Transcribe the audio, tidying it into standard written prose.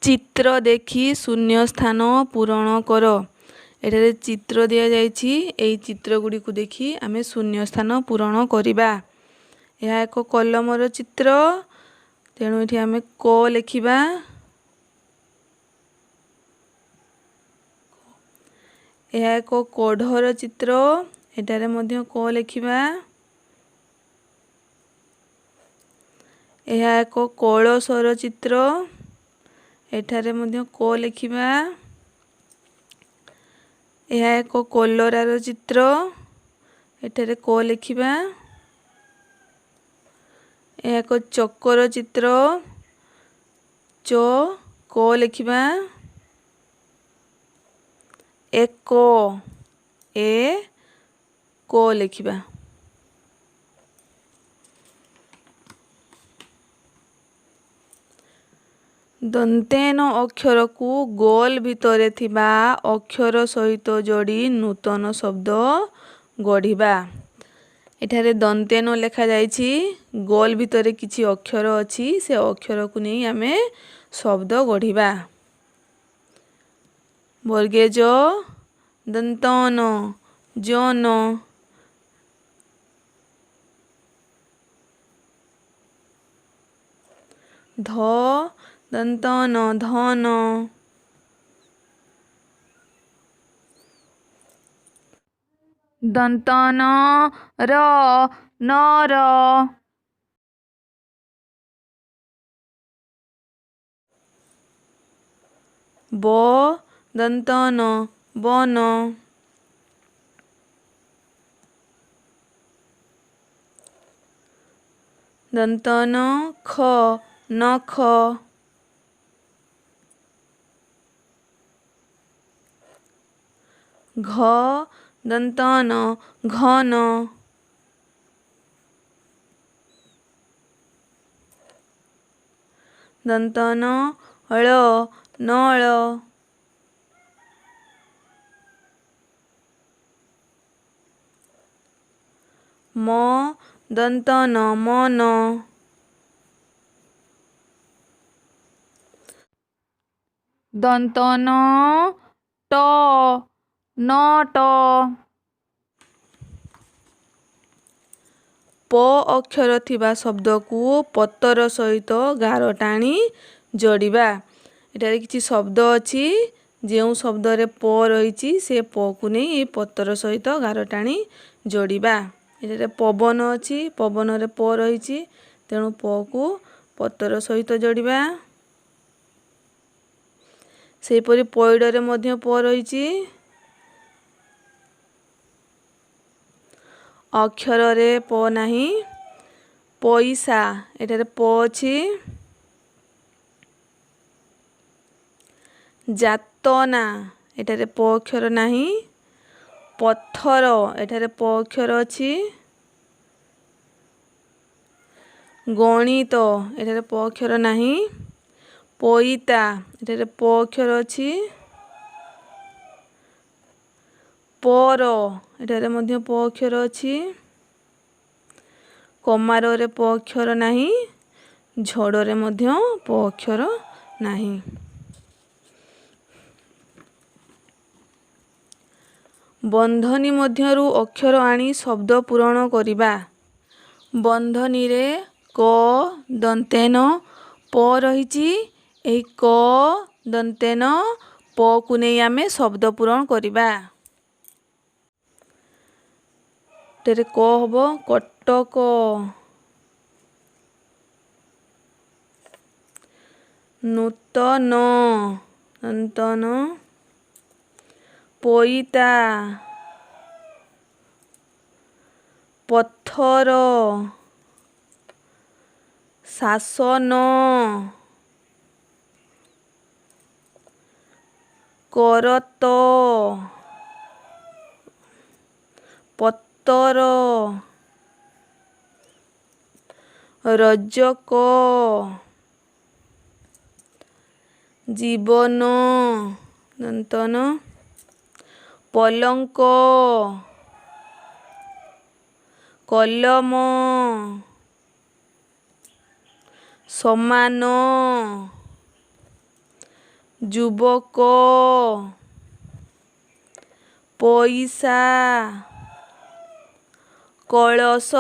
ଚିତ୍ର ଦେଖି ଶୂନ୍ୟ ସ୍ଥାନ ପୂରଣ କର। ଏଠାରେ ଚିତ୍ର ଦିଆଯାଇଛି। ଏହି ଚିତ୍ର ଗୁଡ଼ିକୁ ଦେଖି ଆମେ ଶୂନ୍ୟ ସ୍ଥାନ ପୂରଣ କରିବା। ଏହା ଏକ କଲମର ଚିତ୍ର, ତେଣୁ ଏଠି ଆମେ କ ଲେଖିବା। ଏହା ଏକ କଢ଼ର ଚିତ୍ର, ଏଠାରେ ମଧ୍ୟ କ ଲେଖିବା। ଏହା ଏକ କଳସର ଚିତ୍ର, ଏଠାରେ ମଧ୍ୟ କ ଲେଖିବା। ଏହା ଏକ କଲରାର ଚିତ୍ର, ଏଠାରେ କ ଲେଖିବା। ଏହା ଏକ ଚକର ଚିତ୍ର, ଚ କ ଲେଖିବା। ଏକ ଏ କ ଲେଖିବା। ଦନ୍ତେନ ଅକ୍ଷରକୁ ଗୋଲ ଭିତରେ ଥିବା ଅକ୍ଷର ସହିତ ଯୋଡ଼ି ନୂତନ ଶବ୍ଦ ଗଢ଼ିବା। ଏଠାରେ ଦନ୍ତେନ ଲେଖାଯାଇଛି, ଗୋଲ ଭିତରେ କିଛି ଅକ୍ଷର ଅଛି, ସେ ଅକ୍ଷରକୁ ନେଇ ଆମେ ଶବ୍ଦ ଗଢ଼ିବା। ବର୍ଗେଜ ଦନ୍ତନ ଜନ। ଧ ଦନ୍ତନ ଧନ। ଦନ୍ତନ ର ନର। ବ ଦନ୍ତନ ବନ। ଦନ୍ତନ ଖ ନଖ। ଘ ଦନ୍ତନ ଘନ। ଦନ୍ତନ ଳ ନଳ। ମ ଦନ୍ତନ ମନ। ଦନ୍ତନ ଟ ନଟ। ପ ଅକ୍ଷର ଥିବା ଶବ୍ଦକୁ ପତର ସହିତ ଗାର ଟାଣି ଯୋଡ଼ିବା। ଏଠାରେ କିଛି ଶବ୍ଦ ଅଛି, ଯେଉଁ ଶବ୍ଦରେ ପ ରହିଛି ସେ ପକୁ ନେଇ ଏଇ ପତର ସହିତ ଗାର ଟାଣି ଯୋଡ଼ିବା। ଏଠାରେ ପବନ ଅଛି, ପବନରେ ପ ରହିଛି, ତେଣୁ ପକୁ ପତର ସହିତ ଯୋଡ଼ିବା। ସେହିପରି ପଇଡ଼ରେ ମଧ୍ୟ ପ ରହିଛି। ଅକ୍ଷରରେ ପ ନାହିଁ। ପଇସା, ଏଠାରେ ପ ଅଛି। ଯାତନା, ଏଠାରେ ପ ଅକ୍ଷର ନାହିଁ। ପଥର, ଏଠାରେ ପ ଅକ୍ଷର ଅଛି। ଗଣିତ, ଏଠାରେ ପ ଅକ୍ଷର ନାହିଁ। ପଇତା, ଏଠାରେ ପ ଅକ୍ଷର ଅଛି। ପର, ଏଠାରେ ମଧ୍ୟ ପ ଅକ୍ଷର ଅଛି। କମାରରେ ପ ଅକ୍ଷର ନାହିଁ। ଝଡ଼ରେ ମଧ୍ୟ ପ ଅକ୍ଷର ନାହିଁ। ବନ୍ଧନୀ ମଧ୍ୟରୁ ଅକ୍ଷର ଆଣି ଶବ୍ଦ ପୂରଣ କରିବା। ବନ୍ଧନୀରେ କ ଦନ୍ତେନ ପ ରହିଛି। ଏହି କ ଦନ୍ତେନ ପକୁ ନେଇ ଆମେ ଶବ୍ଦ ପୂରଣ କରିବା। ଏଠାରେ କ ହବ କଟକ। ନୂତନ ଦନ୍ତନ ପଇତା ପଥର ଶାସନ କରତ ପତର ରଜକ ଜୀବନ ଦନ୍ତନ ପଲଙ୍କ କଲମ ସମାନ ଯୁବକ, ପଇସା, କଳସ।